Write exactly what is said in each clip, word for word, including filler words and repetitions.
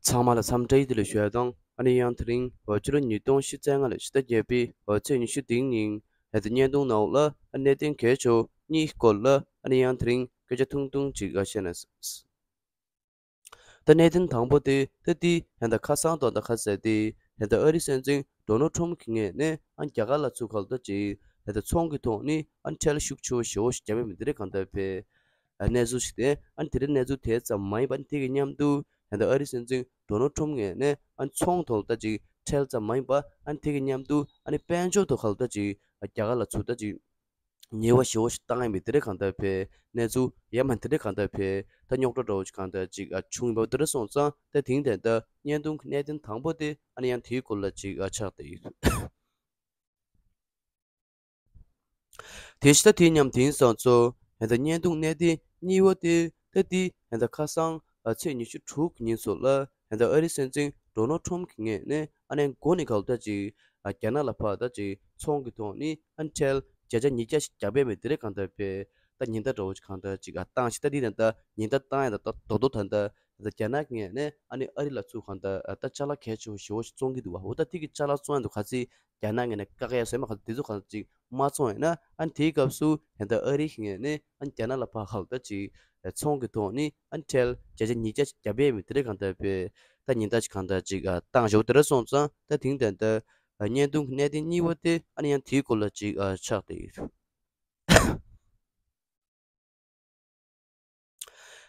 ཚང་མ་ལ་འཚམས་འདྲི་བདེ་ལེགས་ཞུ་ཡ་དང་། ཨ་ནི་ཡང་དེ་རིང་འོ་ཕྱི་ལོ་ཉིས་སྟོང་ཉི་ཤུ་རྩ་ལྔ་ལོའི་ཕྱི་ཟླ་བརྒྱད་པའི་འོ་ཚེས་ཉི་ཤུ་རྩ་གཉིས་ཉིན་ཧན་ད་བརྙན་ཐུང་ནང་ལ་ཨ་གནད་དོན་གལ་ཆེ་བ་གཉིས་སྐོར་ལ་ཨ་ནི་ཡང་དེ་རིང་སྐད་ཆ་ཐུང་ཐུང་ཅིག་ཨ་བཤད་ན། ད་གནད་དོན་དང་པོ་དེ་ད་དེ་ཧན་ད་ཁ་སང་དང་ད་ཁ་ཟེར་དེ་ཧན་ད་ཨ་རིའི་སྲིད་འཛིན་ཌོ་ནལ་ཊམ་གྱི་ངོས་ནས་ཨ་རྒྱ་གར་ལ་ཚུར་ག་ལ་ད་ཅིག་ཧན་ད་ཚོང་གི་ཐོག་ནས་ཨ་ཁྲལ་ཤུགས་ཆེ་བ་ཞེ་པོ་ཞིག་བརྒྱབ་ཡོད་མེད་དེ་རེད་གང་ལྟར་བས། ཨ་གནས་ཚུལ་ཞིག་སྟེ། ཨ་ནི་དེ་རིང་གནས་ཚུལ་དེ་ཙམ་མ་ཡིན་པ། ཨ་ནི་དེ་གི་མཉམ་དུ་ད་ལྟ་ཨ་རིའི་སྲིད་འཛིན་ཌོ་ནལ་ཊམ་ངོས་ནས་ཨ་ནི་ཚོང་ཐོག་ལ་ད་ཅིག་ཁྲལ་ཙམ་མ་ཡིན་པ། ཨ་ནི་དེ་གི་མཉམ་དུ་ཨ་ནི་དཔལ་འབྱོར་ཐོག་ཁ་ལ་ད་ཅིག་རྒྱ་གར་ལ་ཚུར་ད་ཅིག་ཉེས་པ་ཞེ་པོ་ཞིག་བཏང་ཡོད་མེད་དེ་རེད་གང་ལྟར་བས། གནས་ཚུལ་ཡ་མ་དེ་རེད་གང་ལྟར་བས། ད་རྙོག་དྲ་འདྲ་བོ་ཞིག་གང་ལྟར་ཅིག་ཨ་བྱུང་ཡོད་པ་དེ་འདྲ་སོང་ཙང་། ད་དེང་དེ་ད་བརྙན་ཐུང་གི་གནད་དོན་དང་པོ་དེ་ཨ་ནི་ཡང་དེའི་སྐོར་ལ་ཅིག་ཨ་ཆགས་བསྡད་ཡོད། དེ་བཞིན་ད་དེའི་མཉམ་དེང་སང་ཚོ་ཧན་ད་བརྙན་ཐུང་གནད་དོན་གཉིས་པ་དེ་ད་དེ་ཧན་ད་ཁ་སང་ཨ་ཚེས་ཉི་ཤུ་དྲུག་གི་ཉིན་སོགས་ལ་ཧན་ད་ཨ་རིའི་སྲིད་འཛིན་ཌོ་ནལ་ཊམ་གྱི་ངོས་ནས་ཨ་ནི་འགོ་ནས་ག་ལ་ད་ཅིག་ཨ་རྒྱ་ནག་ལ་ཕར་ད་ཅིག་ཚོང་གི་ཐོག་ནས་ཨ་ཁྲལ་བརྒྱ་ཆ་ཉིས་བརྒྱ་ཞིག་བརྒྱབ་ཡོད་མེད་དེ་རེད་གང་ལྟར་བས། ད་ཉེན་བརྡ་འདྲ་བོ་ཞིག་གང་ལྟར་ཅིག་ཨ་བཏང་ཞིག་ད་དེ་ད་ད་ཉེན་བརྡ་བཏང་ཡ་ད་ད་རྡོག་རྡོག་ད་ད་ད་རྒྱ་ནག་གི་ངོས་ནས་ཨ་ནི་ཨ་རི་ལ་ཚུར་གང་ལྟར་ཨ་ད་ཅ་ལག་གལ་ཆེ་བོ་ཞེ་པོ་ཞིག་བཙོང་གི་འདུག་བ། འོ་ད་དེ་གི་ཅ་ལག་བཙོང་ཡ་འདུག་ག་ཚོད་རྒྱ་ནག་ངོས་ནས་བཀག་ཡ་ཟེར་མ་ག་དེ་ཚོ་གང་ཅིག་མ་བཙོང་ཡ་ན། ཨ་ནི་དེའི་སྐབས་སུ་ཧན་ད་ཨ་རི་ངོས་ནས་ཨ་ནི་རྒྱ་ནག་ལ་ཕར་ཧ་ལ་ད་ཅིག་ཚོང་གི་ཐོག་ནས་ཨ་ནི་ཁྲལ་བརྒྱ་ཆ་ཉིས་བརྒྱ་ཞིག་བརྒྱབ་ཡོད་མེད་དེ་རེད་གང་ལྟར་བས། ད་ཉེན་བརྡ་ཞིག་གང་ལྟར་ཅིག་ཨ་བཏང་ཞོག་དེ་འདྲ་སོང་ཙང་། ད་དེང་དེ་ད་ཨ་བརྙན་ཐུང་གི་གནད་དོན་གཉིས་པ་དེ་ཨ་ནི་ཡང་དེའི་སྐོར་ལ་ཅིག་ཨ་ཆགས་བསྡད་ཡོད།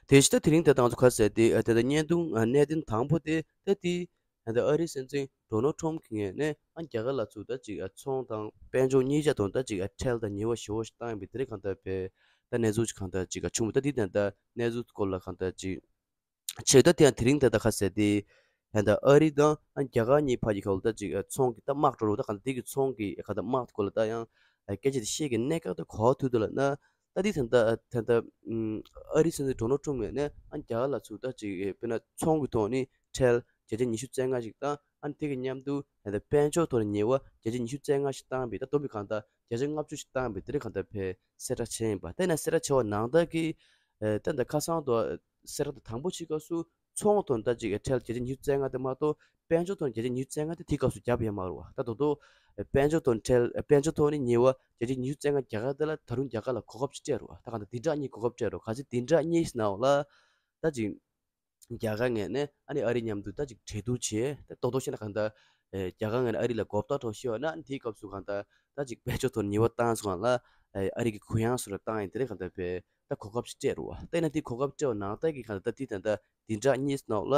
དེ་བཞིན་ད་དེ་རིང་ད་ལྟ་ང་ཚོ་ག་ཟེར་ཏེ་ཨ་དེ་ད་བརྙན་ཐུང་ཨ་གནད་དོན་དང་པོ་དེ་ད་དེ་ད་ལྟ་ཨ་རིའི་སྲིད་འཛིན་ཌོ་ནལ་ཊམ་གྱི་ངོས་ནས་ཨ་རྒྱ་གར་ལ་ཚུར་ད་ཅིག་ཨ་ཚོང་དང་དཔལ་འབྱོར་གཉིས་ཆ་དང་ད་ཅིག་ཨ་ཁྲལ་དང་ཉེས་པ་ཞེ་པོ་ཞིག་བཏང་ཡོད་པའི་དེ་རིང་གང་ལྟར་བས། ད་གནས་ཚུལ་ཅིག་གང་ལྟར་ཅིག་ཨ་བྱུང་བ། ད་དེ་ད་ལྟ་གནས་ཚུལ་སྐོར་ལ་གང་ལྟར་ཅིག་ཆེ་ད་དེ་ཡང་དེ་རིང་ད་ལྟ་ག་ཟེར་ཏེ་ད་ལྟ་ཨ་རི་དང་ཨ་རྒྱ་གར་གཉིས་བར་གྱི་ག་ལ་ད་ཅིག་ཨ་ཚོང་གི་ད་དམག་འགྲོ་རུ་ད་གང་ལྟར་དེ་གི་ཚོང་གི་ག་ད་དམག་སྐོར་ལ་ད་ཡང་ཨ་སྐད་ཆ་དེ་བཤད་ཀྱི་གནད་འགག་ད་ག་པར་ཐུག་འདུག་ལབ་ན། ད་དེ་ད་ལྟ་ད་ལྟ་ཨམ་ཨ་རིའི་སྲིད་འཛིན་ཌོ་ནལ་ཊམ་ངོས་ནས་ཨ་རྒྱ་གར་ལ་ཚུར་ད་ཅིག་ཨེ་དཔེར་ན་ཚོང་གི་ཐོག་ནས་ཁྲལ་བརྒྱ་ཆ་ཉི་ཤུ་རྩ་ལྔ་ཞིག་དང་། ཨ་ནི་དེ་གི་མཉམ་དུ་ད་ལྟ་དཔལ་འབྱོར་ཐོག་ནས་ཉེས་པ་བརྒྱ་ཆ་ཉི་ཤུ་རྩ་ལྔ་ཞིག་བཏང་བས། ད་བསྡོམས་པས་གང་ལྟར་བརྒྱ་ཆ་ལྔ་བཅུ་ཞིག་བཏང་བས་དེ་རིང་གང་ལྟར་བས་གསལ་བསྒྲགས་བྱས་ཡིན་པ། ད་ཡིན་ན་གསལ་བསྒྲགས་བྱས་པ་ནང་ལྟར་གྱི་ཨེ་ད་ལྟ་ཁ་སང་དུ་གསལ་བསྒྲགས་དང་དང་པོ་ཕྱེད་ཀ་སུ་ཚོང་དོན་ལྟ་ཅིག་ཁྲལ་བརྒྱ་ཆ་ཉི་ཤུ་རྩ་ལྔ་དེ་མ་གཏོགས་དཔལ་འབྱོར་ཐོག་ནས་བརྒྱ་ཆ་ཉི་ཤུ་རྩ་ལྔ་དེ་དེའི་སྐབས་སུ་བརྒྱབ་ཡོད་མ་རེད་བ། ད་དོ་དོ་དཔལ་འབྱོར་ཐོག་ནས་ཁྲལ་དཔལ་འབྱོར་ཐོག་ནས་ཉེས་པ་བརྒྱ་ཆ་ཉི་ཤུ་རྩ་ལྔ་རྒྱག་ག་དེ་ལ་ད་རུང་རྒྱ་གར་ལ་གོ་སྐབས་ཅིག་སྤྲད་རེད་བ། ད་གང་ལྟར་བདུན་ཕྲག་གཉིས་གོ་སྐབས་སྤྲད་རེད་བ། གལ་སྲིད་བདུན་ཕྲག་གཉིས་ནང་ལ་ད་ཅིག་རྒྱ་གར་ངོས་ནས་ཨ་ནི་ཨ་རི་མཉམ་དུ་ད་ཅིག་གྲོས་བསྡུར་བྱས། ད་རྡོག་རྡོག་བཤད་ན་གང་ལྟར་ཨེ་རྒྱ་གར་ངོས་ནས་ཨ་རི་ལ་མགོ་བཏགས་འགྲོ་ཤེས་པ་ན། ཨ་ནི་དེའི་སྐབས་སུ་གང་ལྟར་ད་ཅིག་དཔལ་འབྱོར་ཐོག་ནས་ཉེས་པ་བཏང་སོང་ལ་ཨེ་ཨ་རི་གི་གུ་ཡངས་སུ་ར་བཏང་ཡིན་དེ་རེད་གང་ལྟར་བས། ད་གོ་སྐབས་ཅིག་སྤྲད་རེད་བ། ད་ཡིན་ན་དེ་གོ་སྐབས་སྤྲད་པ་ནང་ལྟར་གྱི་གང་ལྟར་ད་དེ་ད་ལྟ་བདུན་ཕྲག་གཉིས་ནང་ལ་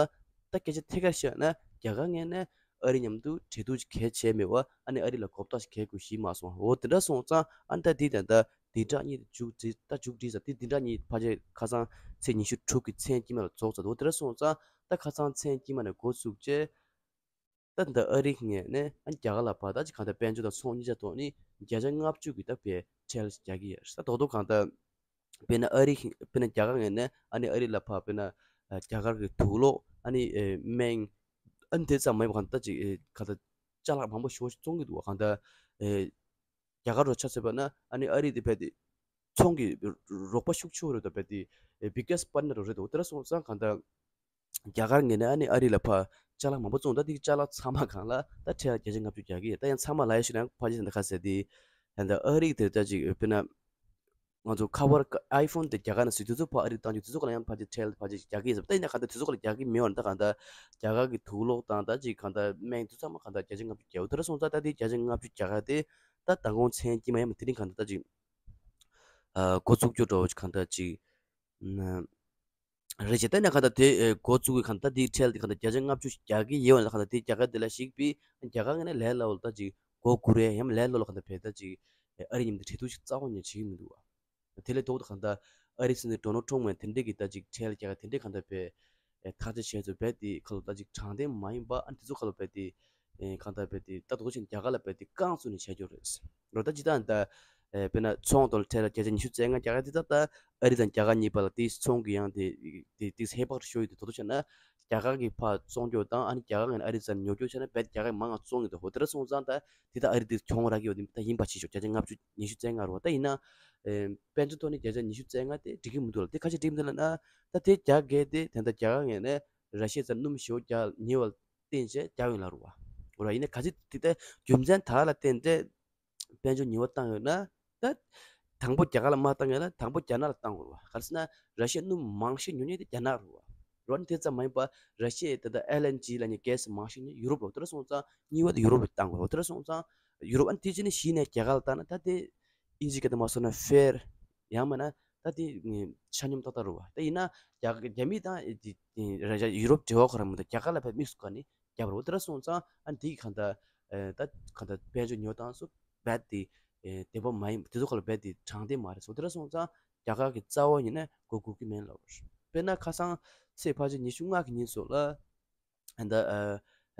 ད་སྐད་ཆ་ཐད་ཀར་བཤད་ན་རྒྱ་གར་ངོས་ནས་ཨ་རི་མཉམ་དུ་གྲོས་བསྡུར་ཅིག་གལ་བྱས་མེད་བ། ཨ་ནི་ཨ་རི་ལ་མགོ་བཏགས་ཤིག་གལ་དགོས་ཤེས་མ་སོང་བ། འོ་དེ་འདྲ་སོང་ཙང་ཨ་ནི་ད་དེ་ད་ལྟ་བདུན་ཕྲག་གཉིས་དེ་མཇུག་སྒྲིལ་ད་མཇུག་སྒྲིལ་ས་དེ་བདུན་ཕྲག་གཉིས་ཕལ་ཆེར་ཁ་སང་ཚེས་ཉི་ཤུ་དྲུག་གི་མཚན་དཀྱིལ་མ་ལ་རྫོགས་ཚར་འདུག། འོ་དེ་འདྲ་སོང་ཙང་ད་ཁ་སང་མཚན་དཀྱིལ་མ་ནས་འགོ་བཙུགས་བྱས། ད་འདི་ཨ་རི་ངོས་ནས་ཨ་རྒྱ་གར་ལ་ཕར་ད་ཅིག་གང་ལྟར་དཔལ་འབྱོར་དང་ཚོང་གཉིས་ཆ་ཐོག་ནས་བརྒྱ་ཆ་ལྔ་བཅུ་གི་ད་བས་ཁྲལ་རྒྱག་གི་ཡོད། ད་རྡོག་རྡོག་གང་ལྟར་དཔེར་ན་ཨ་རི་དཔེར་ན་རྒྱ་གར་ངོས་ནས་ཨ་ནི་ཨ་རི་ལ་ཕར་དཔེར་ན་རྒྱ་གར་གྱི་དུག་སློག་ཨ་ནི་སྨན་ཨ་ནི་དེ་ཙམ་མ་ཡིན་པ་གང་ལྟར་ཅིག་གང་ལྟར་ཅ་ལག་མང་པོ་ཞེ་པོ་ཅིག་བཙོང་གི་འདུག་བ། གང་ལྟར་རྒྱ་གར་རུ་ཆ་མཚོན་པ་ན་ཨ་ནི་ཨ་རི་དེ་བས་དེ་ཚོང་གི་རོགས་པ་ཤུགས་ཆེ་བོ་རེད་དོ། བས་དེ་biggest partner་རེད་དོ། དེ་འདྲ་སོང་ཙང་གང་ལྟར་རྒྱ་གར་ངོས་ནས་ཨ་ནི་ཨ་རི་ལ་ཕར་ཅ་ལག་མང་པོ་བཙོང་། ད་དེ་ཅ་ལག་ཚང་མ་གང་ལ་ད་ཁྲལ་བརྒྱ་ཆ་ལྔ་བཅུ་རྒྱག་གི་ཡོད། ད་ཡང་ཚང་མ་ལ་ཡ་ཞུ་ན་ཕལ་ཆེར་ད་ག་ཟེར་དེ་ད་ལྟ་ཨ་རི་དེ་ད་ཅིག་དཔེར་ན་ང་ཚོ་ཁ་པར་ཨའི་ཕོན་དེ་རྒྱ་གར་ནས་ཟིག་དུས་ཚོད་ཕར་ཨ་རི་བཏང་རྒྱུ་དུས་ཚོད་ག་ལ་ཡང་ཕལ་ཆེར་ཁྲལ་ཕལ་ཆེར་རྒྱག་གི་ཡོད་ཟེར། ད་ཡིན་ན་གང་ལྟར་དུས་ཚོད་ག་ལ་རྒྱག་གི་མེད་བ་ན། ད་གང་ལྟར་རྒྱ་གར་གྱི་དུག་སློག་དང་ད་ཅིག་གང་ལྟར་སྨན་དུ་ཚང་མ་གང་ལྟར་བརྒྱ་ཆ་ལྔ་བཅུ་རྒྱག་འོ། དེ་འདྲ་སོང་ཙང་ད་དེ་བརྒྱ་ཆ་ལྔ་བཅུ་རྒྱག་ག་དེ་ད་མདང་དགོང་མཚན་དཀྱིལ་མ་ཡིན་པ་དེ་རིང་གང་ལྟར་ད་ཅིག་ཨ་འགོ་བཙུགས་རྒྱུ་འདྲ་བོ་ཅིག་གང་ལྟར་ཅིག་ན། རེད་ཅེ། ད་ནས་གང་ལྟར་དེ་ཨེ་འགོ་བཙུགས་ཀྱི་གང་ལྟར་དེའི་ཁྲལ་དེ་གང་ལྟར་བརྒྱ་ཆ་ལྔ་བཅུ་ཞིག་རྒྱག་གི་ཡོད་ལ། གང་ལྟར་དེ་རྒྱ་གར་དེ་ལ་གཞིགས་པའི་རྒྱ་གར་ངོས་ནས་ལས་སླ་བོ་ལ་ད་ཅིག་འགོ་བསྐུར་ཡས་ཡང་ལས་སླ་བོ་ལ་གང་ལྟར་བས་ད་ཅིག་ཨེ་ཨ་རི་མཉམ་དུ་གྲོས་བསྡུར་ཞིག་རྩ་བ་ཉིད་བྱེད་ཀྱི་མི་འདུག་བ། དེ་ལས་ལྡོག་ཏུ་གང་ལྟར་ཨ་རི་སྲིད་འཛིན་ཌོ་ནལ་ཊམ་ངོས་དེ་འདྲས་ཀྱི་ད་ཅིག་ཁྲལ་རྒྱག་དེ་འདྲས་གང་ལྟར་བས་ཨེ་ཐག་གཅོད་བྱས་ཚོ་བས་དེ་ཁ་ལོ་ད་ཅིག་དྲང་བདེན་མ་ཡིན་པ། ཨ་ནི་དེ་ཚོ་ཁ་ལོ་བས་དེ་ཨེ་གང་ལྟར་བས་དེ་ད་དོ་ཆེན་རྒྱ་གར་ལ་བས་དེ་རྐང་བཙུགས་ནས་བྱས་རྒྱུ་རེད། རོ་ད་ཅི་ད་ད་ཨེ་དཔེར་ན་ཚོང་དང་ཁྲལ་ལ་བརྒྱ་ཆ་ཉི་ཤུ་རྩ་ལྔ་རྒྱག་ཡ་དེ་ད་ད་ཨ་རི་དང་རྒྱ་གར་གཉིས་བར་ལ་དེ་ཚོང་གི་ཡང་དེ་དེ་དེ་ཧེ་བག་ཤོར་ཡོད་དེ། དོ་དོ་བྱས་ན་རྒྱ་གར་གི་ཕར་བཙོང་རྒྱུ་དང་ཨ་ནི་རྒྱ་གར་ངོས་ནས་ཨ་རི་ཙམ་ཉོ་རྒྱུ་བྱས་ན་བས་རྒྱ་གར་མང་ང་བཙོང་གི་འདུག་ཧོ། དེ་འདྲ་སོང་ཙང་ད་དེ་ད་ཨ་རི་དེ་གྱོང་རག་གི་ཡོད་དེ་ད་ཡིན་པ་ཕྱིན་ཤོག་བརྒྱ་ཆ་ལྔ་བཅུ་ཉི་ཤུ་རྩ་ལྔ་རོ། ད་ཡིན་ན་ཨེ་དཔལ་འབྱོར་ཐོག་ནས་བརྒྱ་ཆ་ཉི་ཤུ་རྩ་ལྔ་དེ་འགྲིག་གི་མི་འདུག་ལ། དེ་ཁ་ཤས་འགྲིག་མི་འདུག་ལ་ན། ད་དེ་རྒྱ་སྐད་དེ་ད་ལྟ་རྒྱ་གར་ངོས་ནས་ ར་ཤི་ཡ་ཚ་སྣུམ་ཞེ་པོ་རྒྱག་ཉེ་བ་བརྟེན་བྱས་རྒྱག་ཡོད་ལབ་རེད་བ། འོ་ར་ཡིན་ན་ག་ཚོད་དེ་ལྟར་རྒྱུ་མཚན་དག་ལ་བརྟེན་ཏེ་དཔལ་འབྱོར་ཉེ་བ་བཏང་ཡོད་ན། ད་དང་པོ་རྒྱ་གར་ལ་མ་བཏང་ཡོད་ན་དང་པོ་རྒྱ་ནག་ལ་བཏང་དགོས་རེད་བ། ག་རེ་ཟེར་ན་ར་ཤི་ཡ་སྣུམ་མང་ཤོས་ཉོ་མཁན་དེ་རྒྱ་ནག་རེད་བ། རོ་ཨ་ནི་དེ་ཙམ་མ་ཡིན་པ་ར་ཤི་ཡའི་ད་ལྟ་ཨེལ་ཨེན་ཇི་ལབ་མཁན་གྷེ་སི་མང་ཤོས་ཉོ་ཡུ་རོབ་རེད་བ། དེ་འདྲ་སོང་ཙང་གཉིས་པ་དེ་ཡུ་རོབ་ལ་བཏང་དགོས་རེད་བ། དེ་འདྲ་སོང་ཙང་ཡུ་རོབ་ཨ་ནི་དེ་རྗེས་ནས་གཞི་ནས་རྒྱ་གར་ལ་བཏང་ན་ད་དེ་ཨིན་ཇི་སྐད་དུ་མ་སོང་ན་ཧྥེར། ཡང་མིན་ན་ད་དེ་ཆ་སྙོམས་ཏག་ཏག་རེད་བ། ད་ཡིན་ན་རྒྱ་རྒྱ་མི་དང་དེ་ར་ཡུ་རོབ་འབྲེལ་བ་ཁོ་རང་མི་འདུག་རྒྱ་གར་ལ་ཕར་དམིགས་སུ་བཀར་ནས་རྒྱབ་རེད་བ། དེ་འདྲ་སོང་ཙང་ཨ་ནི་དེ་གི་གང་ལྟར་ད་གང་ལྟར་དཔལ་འབྱོར་ཉོ་སྟངས་སུ་རྦད་དེ་བདེ་པོ་མ་ཡིན། དེ་ཚོ་ཁ་ལ་རྦད་དེ་དྲང་བདེན་མ་རེད་སོ། དེ་འདྲ་སོང་ཙང་རྒྱ་གར་གྱི་རྩ་བ་ཉིད་ནས་མགོ་སྒུར་གྱི་མིན་ལབ་རེད། དཔེར་ན་ཁ་སང་ཚེས་ཕལ་ཆེར་ཉི་ཤུ་ལྔ་གི་ཉིན་སོགས་ལ་ད་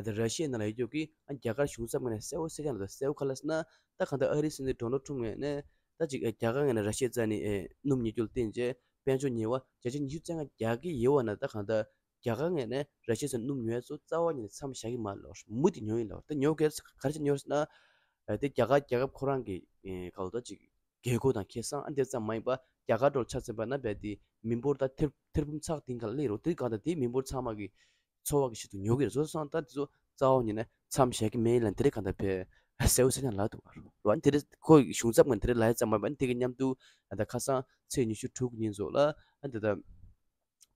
ད་ར་ཤི་ཡའི་ནང་ལ་ཡོད་རྒྱུ་གི་རྒྱ་གར་གཞུང་ཚབ་ངོས་ནས་གསལ་བོ་གསལ་རྐྱང་ལ་གསལ་བོ་ག་རེ་ལབ་ཟེར་ན། ད་གང་ལྟར་ཨ་རིའི་སྲིད་འཛིན་ཌོ་ནལ་ཊམ་ངོས་ནས་ད་ཅིག་རྒྱ་གར་ངོས་ནས་ར་ཤི་ཡའི་རྩ་ནས་སྣུམ་ཉོ་རྒྱུ་ལ་བརྟེན་བྱས་དཔལ་འབྱོར་ཉེ་བ་བརྒྱ་ཆ་ཉི་ཤུ་རྩ་ལྔ་རྒྱག་གི་ཡོད་པ་ན། ད་གང་ལྟར་རྒྱ་གར་ངོས་ནས་ར་ཤི་ཡ་ཚོ་སྣུམ་ཉོ་ཡ་ཚོ་རྩ་བ་ཉིད་ནས་མཚམས་བཞག་གི་མ་རེད་ལབ། མུ་མཐུད་ཉོ་ཡིན་ལབ། ད་ཉོ་གལ་ག་རེ་བྱས་ཉོ་ཟེར་ན། ཨ་དེ་རྒྱ་གར་རྒྱལ་ཁབ་ཁོ་རང་གི་ཨེ་ག་ལ་ད་ཅིག་དགོས་མཁོ་དང་ཁེ་བཟང་ཨ་དེ་ཙམ་མ་ཡིན་པ་རྒྱ་གར་འགྲོ་ཆ་ཚན་པ་ན་བས་དེ་མི་འབོར་ད་ཐེར་ཐེར་འབུམ་ཚག་སྟེང་ག་ལ་སླེབས་རོ། དེ་གང་ལྟར་དེ་མི་འབོར་ཚང་མ་གི་འཚོ་བ་གི་ཆེད་དུ་ཉོ་གི་རེད་བཟོ་སོང་། ད་དེ་ཚོ་རྩ་བ་ཉིད་ནས་མཚམས་བཞག་གི་མེད་ལབ་དེ་རེད། གང་ལྟར་ཕར་གསལ་བོ་གསལ་རྐྱང་ལབ་འདུག་བ། རོ་ཨ་དེ་རེད། ཁོ་གཞུང་ཚབ་ངོས་དེ་རེད་ལབ་ཡ་ཙམ་མ་ཡིན་པ་ཨ་དེ་གི་མཉམ་དུ་ད་ཁ་སང་ཚེས་ཉི་ཤུ་དྲུག་ཉིན་ཚོ་ལ་ཨ་དེ་ད།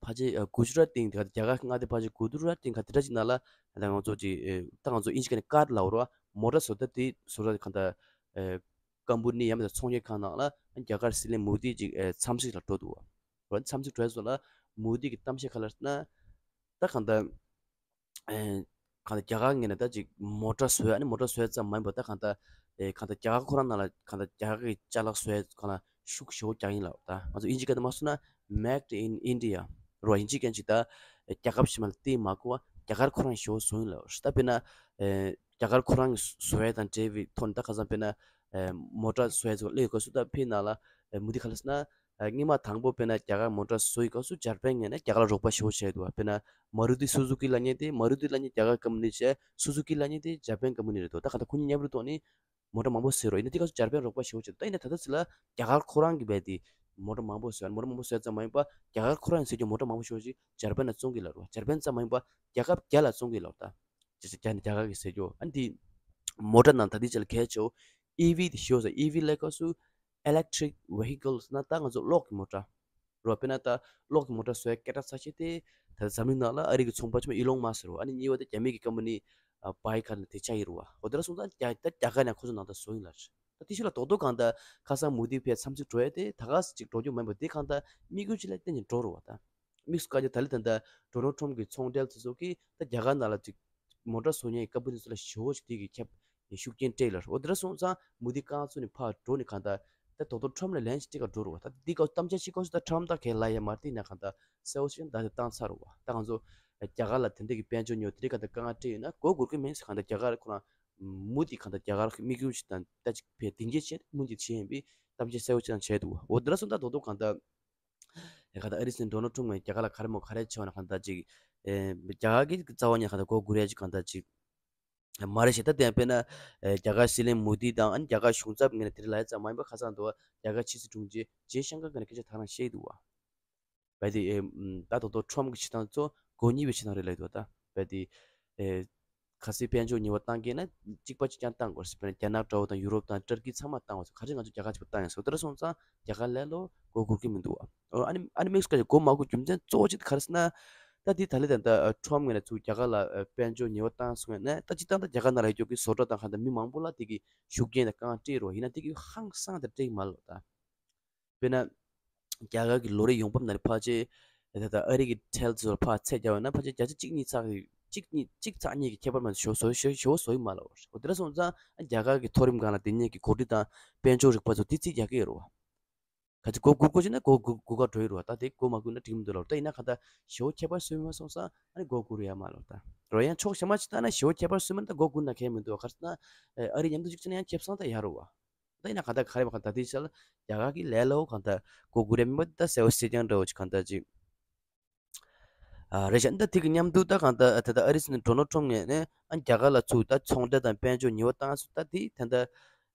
ཕལ་ཆེར་ཨ་གུ་ཇི་རཱཏ་སྟེང་དེ་ག་རྒྱ་གར་མངའ་སྡེ་ཕལ་ཆེར་གུ་ཇི་རཱཏ་སྟེང་ག་དེ་འདྲ་ཅིག་ནང་ལ་ད་ང་ཚོ་ཅིག་ཨེ་ད་ང་ཚོ་ཨིན་ཇི་སྐད་ནས་ཀར་ལབ་རོ། མོ་ཊ་བཟོ་ལྟ་དེ་བཟོ་ལྟ་གང་ལྟར་ཨེ་ཀམ་པ་ནི་ཡང་མིན་ན་ཚོང་གཉེར་ཁང་ནང་ལ་རྒྱ་གར་སྲིད་བློན་མོ་དི་ཅིག་ཨེ་འཚམས་གཟིགས་ལ་འགྲོ་འདུག་བ། འཚམས་གཟིགས་འགྲོ་ཡ་བཟོ་ལ་མོ་དི་གི་གཏམ་བཤད་ཁ་ལ་ན་ད་གང་ལྟར། ཨེ་གང་ལྟར་རྒྱ་གར་ངོས་ནས་ད་ཅིག་མོ་ཊ་བཟོས། ཨ་ནི་མོ་ཊ་བཟོས་ཙམ་མ་ཡིན་པར་ད་གང་ལྟར་ཨེ་གང་ལྟར་རྒྱ་གར་ཁོ་རང་ནང་ལ་གང་ལྟར་རྒྱ་གར་གྱི་ཅ་ལག་བཟོས་གང་ལ་ཤུགས་ཞེ་པོ་རྒྱག་ཡིན་ལབ། ད་ང་ཚོ་ཨིན་ཇི་སྐད་དུ་མ་སོང་ན་Made in India རོ། ཨིན་ཇི་སྐད་ཅིག་ད་རྒྱལ་ཁབ་གཞན་མ་ལ་བརྟེན་མ་དགོས་པ་རྒྱ་གར་ཁོ་རང་ཞེ་པོ་བཟོ་ཡིན་ལབ། ད་དཔེར་ན་ཨེ་རྒྱ་གར་ཁོ་རང་གི་བཟོ་ཡ་དང་འབྲེལ་བའི་ཐོག་ནས་ད་ཁ་སང་དཔེར་ན་ཨེ་མོ་ཊ་བཟོ་ཡ་ཚོ་སླེབས་དགོས་སུ་ད་ཕི་ནང་ལ་ཨེ་མུ་དི་ག་ལ་སོང་ན། ཨ་སྔོན་མ་དང་པོ་དཔེར་ན་རྒྱ་གར་མོ་ཊ་བཟོ་ཡི་སྐབས་སུ་འཇར་པན་ངོས་ནས་རྒྱ་གར་ལ་རོགས་པ་ཞེ་པོ་བྱས་འདུག་བ། དཔེར་ན་མ་རུ་ཏི་སུ་ཛུ་ཀི་ལབ་མཁན་དེ། མ་རུ་ཏི་ལབ་མཁན་རྒྱ་གར་ཀམ་པ་ནི་བྱས། སུ་ཛུ་ཀི་ལབ་མཁན་དེ་འཇར་པན་ཀམ་པ་ནི་རེད་འདུག་ད་ག་ད་ཁོ་གཉིས་མཉམ་རུབ་ཐོག་ནས་མོ་ཊ་མང་པོ་བཟོས་རོགས། ཡིན་ན་དེ་སྐབས་སུ་འཇར་པན་རོགས་པ་ཞེ་པོ་བྱས་འདུག་ད་ཡིན་ན་ད་ལྟ་ཚོ་ལ་རྒྱ་གར་ཁོ་རང་གི་བས་དེ་མོ་ཊ་མང་པོ་བཟོས། མོ་ཊ་མང་པོ་བཟོས་ཙམ་མ་ཡིན་པ་རྒྱ་གར་ཁོ་རང་ཡིན་ཟེར་རྒྱུ་མོ་ཊ་མང་པོ་ཞེ་པོ་ཞིག་འཇར་པན་ལ་བཙོང་གི་ལབ་རོགས། འཇར་པན་ཙམ་མ་ཡིན་པ་རྒྱལ་ཁབ་བརྒྱ་ལ་བཙོང་གི་ལབ་ད། ཅེས་རྒྱ་ནི་རྒྱ་གར་གྱི་ཟེར་རྒྱུ། ཨ་ནི་དེ་མོ་ཊ་ནང་ད་ལྟའི་ཆ་ལ་གལ་ཆེ་བོ་ཨི་ཝི་དེ་ཤོད་ཟེར། ཨི་ཝི་ལབ་སྐབས་སུ་electric vehicles ན་ད་ང་ཚོ་གློག་གི་མོ་ཊ་རོ། དཔེར་ན་ད་གློག་གི་མོ་ཊ་བཟོ་ཡ་སྐད་གྲགས་ཚ་ཤོས་དེ་ད་འཛམ་གླིང་ནང་ལ་ཨ་རི་གི་ཚོང་པ་ཆེན་མོ་ཨི་ལོན་མཱ་སི་རོ། ཨ་ནི་གཉིས་པ་དེ་རྒྱ་མི་གི་ཀམ་པ་ནི་བྷའི་ཁ་ནི་དེ་ཆགས་ཡིན་རོ། འོ་དེ་འདྲ་སོང་ཙང་རྒྱ་ད་རྒྱ་གར་ནས་ཁོ་ཚོ་ནང་ད་བཟོ་ཡིན་ལ། ད་དེ་ཤོད་ལ་རྡོག་རྡོག་གང་ད་ཁ་སང་མུ་དི་ཕར་འཚམས་གཟིགས་འགྲོ་ཡ་དེ་ད་ག་ཟེ་ཅིག་འགྲོ་རྒྱུ་མིན་པ་དེ་གང་ད་དམིགས་ཡུལ་ཅིག་ལ་བརྟེན་ནས་འགྲོ་རོ་བ་ད། དམིགས་སུ་བཀར་རྒྱུ་ད་ལི་ད་ལྟ་ཌོ་ནལ་ཊམ་གྱི་ཚོང་འབྲེལ་དེ་ཚོ་གིས་ད་རྒྱ་གར་ནང་ལ་ཅིག་མོ་ཊ་བཟོ་མཁན་གྱི་ཀམ་པ་ནི་ཚོ་ལ་ཞེ་པོ་ཅིག་དེ་གི་ཁྱབ་ཤུགས་རྐྱེན་སྤྲད་ལ། འོ་དེ་འདྲ་སོང་ཙང་མུ་དི་རྐང་བཙུགས་ནས་ཕར་འགྲོ་ནས་གང་ལྟར་ད་ཌོ་ནལ་ཊམ་ལ་ལན་ཅིག་སྤྲད་ག་འགྲོ་རོ་བ། ད་དེ་སྐབས་གཏམ་བཤད་བྱེད་སྐབས་སུ་ད་ཊམ་ད་གས་ལབ་ཡ་མ་རེད། དེ་ཡིན་ན་གང་ལྟར་གསལ་བོ་ཞིག་ད་དེ་བཏང་ཚར་རོ་བ། ད་ང་ཚོ་རྒྱ་གར་ལ་དེ་འདྲ་གི་དཔལ་འབྱོར་ཉོ་དེ་འདྲའི་གང་ལྟར་དཀའ་ངལ་འཕྲད་ཡོད་ན་མགོ་སྒུར་གི་མིན་ཟེར། གང་ལྟར་རྒྱ་གར་ཁོ་རང་མུ་དི་གང་ལྟར་རྒྱ་གར་གི་དམིགས་ཡུལ་ཅིག་དང་ད་ཅིག་ཕར་སྡིངས་ཆ་བྱས་མུ་མཐུད་བྱས་ཡིན་པའི་གཏམ་བཤད་གསལ་བོ་ཅིག་ད་བྱས་འདུག་འོ་དེ་འདྲ་སོང་ད་རྡོག་རྡོག་གང་ལྟར། ཨེ་ག་ད་ཨ་རིའི་སྲིད་འཛིན་ཌོ་ནལ་ཊམ་ངོས་རྒྱ་གར་ལ་ག་རེ་མོ་ག་རེ་བྱས་བ་ན་གང་ལྟར་ཅིག་ཨེ་རྒྱ་གར་གྱི་རྩ་བ་ཉིད་གང་ལྟར་མགོ་སྒུར་ཡ་ཅིག་གང་ལྟར་ཅིག་མ་རེད་ཤག་ད་དེ་ཡང་དཔེར་ན་ཨེ་རྒྱ་གར་སྲིད་བློན་མོ་དི་དང་ཨ་ནི་རྒྱ་གར་གཞུང་ཚབ་ངོས་ནས་དེ་རིང་ལབ་ཡ་ཙམ་མ་ཡིན་པ་ཁ་སང་དུ་བ་རྒྱ་གར་ཕྱི་སྲིད་དྲུང་ཆེ་ཇེ་ཤང་ཀར་ངོས་ནས་སྐད་ཆ་དེ་རང་བཤད་འདུག་བ། བས་དེ་ཨེ་ད་རྡོག་རྡོག་ཊམ་གྱི་བྱེད་སྟངས་ཚོ་མགོ་གཉིས་པའི་བྱེད་སྟངས་རེད་ལབ་འདུག་ད་བས་དེ་ཨེ། གལ་སྲིད་དཔལ་འབྱོར་ཉེས་པ་བཏང་གི་ན་གཅིག་པ་གཅིག་རྐྱང་བཏང་དགོས་ཟེར། དཔེར་ན་རྒྱ་ནག་འདྲ་བོ་དང་ཡུ་རོབ་དང་ཏུར་ཀི་ཚང་མ་བཏང་བ་ཚོ་ག་རེ་ང་ཚོ་རྒྱ་གར་གཅིག་པ་བཏང་ཡང་ཟེར། དེ་འདྲ་སོང་ཙང་རྒྱ་གར་ལས་ལོ་མགོ་སྒུར་གི་མི་འདུག་བ། ཨོ་ཨ་ནི་ཨ་ནི་དམིགས་སུ་བཀར་ཏེ་མགོ་མ་སྒུར་རྒྱུ་མཚན་གཙོ་བོ་གཅིག་དེ་ག་རེ་ཟེར་ན། ད་འདི་ད་ལི་ད་ལྟ་ཊམ་ངོས་ནས་ཚུར་རྒྱ་གར་ལ་དཔལ་འབྱོར་ཉེས་པ་བཏང་སོང་ན་ད་སྤྱིར་བཏང་ད་རྒྱ་གར་ནང་ལ་ཡོད་རྒྱུ་གི་བཟོ་གྲྭ་དང་གང་ལྟར་མི་མང་པོ་ལ་དེ་གི་ཤུགས་རྐྱེན་དང་དཀའ་ངལ་སྤྲད་རོགས། ཡིན་ན་དེ་གི་ཧང་སང་དེ་སྤྲད་ཀྱི་མ་རེད་ད། དཔེར་ན། རྒྱ་གར་གྱི་ལོ་རེའི་ཡོང་འབབ་ནང་ནས་ཕལ་ཆེར་ད་ལྟ་ཨ་རི་གི་ཁྲལ་ཚོ་ལ་ཕར་ཚད་རྒྱག་པ་ཡིན་ན་ཕལ་ཆེར་བརྒྱ་ཆ་གཅིག་གཉིས་ཚག་གཅིག་གཉིས་གཅིག་ཚག་གཉིས་ཀྱི་ཁྱད་པར་མ་གཏོགས་ཞེ་པོ་བཟོ་ཞེ་པོ་བཟོ་ཡི་མ་རེད་བ། འོ་དེ་འདྲ་སོང་ཙང་རྒྱ་གར་གྱི་མཐོ་རིམ་སྒང་ལ་སྡོད་མཁན་གྱི་འགོ་ཁྲིད་དང་དཔལ་འབྱོར་རིག་པ་ཚོ་དེ་རྩིས་རྒྱག་གི་ཡོད་རེད་བ། ག་ཚོད་མགོ་སྒུར་དགོས་བྱུང་ན་མགོ་སྒུར་སྒུར་ག་འགྲོ་ཡི་རེད་བ། ད་དེ་མགོ་མ་སྒུར་ན་འགྲིག་མི་འདུག་ལབ། ད་ཡིན་ན་གང་ལྟར་ཞེ་པོ་ཁྱད་པར་བཟོས་མ་སོང་ཙང་ཨ་ནི་མགོ་སྒུར་ཡ་མ་ལབ་ད། རོ་ཡང་ཕྱོགས་གཞན་མ་ཅིག་ལྟ་ན་ཞེ་པོ་ཁྱད་པར་བཟོས་མ་ན་ད་མགོ་སྒུར་ན་གལ་མི་འདུག་བ། ག་རེ་ཟེར་ན་ཨ་རི་མཉམ་དུ་གཅིག་བྱས་ན་ཡང་ཁེ་བཟང་ད་ཡག་རེད་བ། ད་ཡིན་ན་གང་ལྟར་ག་རེ་བ་གང་ལྟར་དེའི་ཆ་ལ་རྒྱ་གར་གྱི་ལས་སླ་བོ་གང་ལྟར་མགོ་སྒུར་ཡ་མིན་པ་ད་གསལ་བོ་གསལ་རྐྱང་འདྲ་བོ་ཅིག་གང་ལྟར་ཅིག་ཨ་རེད་ཤག་ད་དེ་གི་མཉམ་དུ་ད་གང་ལྟར་ད་ལྟ་ཨ་རིའི་སྲིད་འཛིན་ཌོ་ནལ་ཊམ་ངོས་ནས་ཨ་རྒྱ་གར་ལ་ཚུར་ད་ཚོང་འབྲེལ་དང་དཔལ་འབྱོར་ཉེས་པ་བཏང་སོང་། ད་དེ་ད་ལྟ་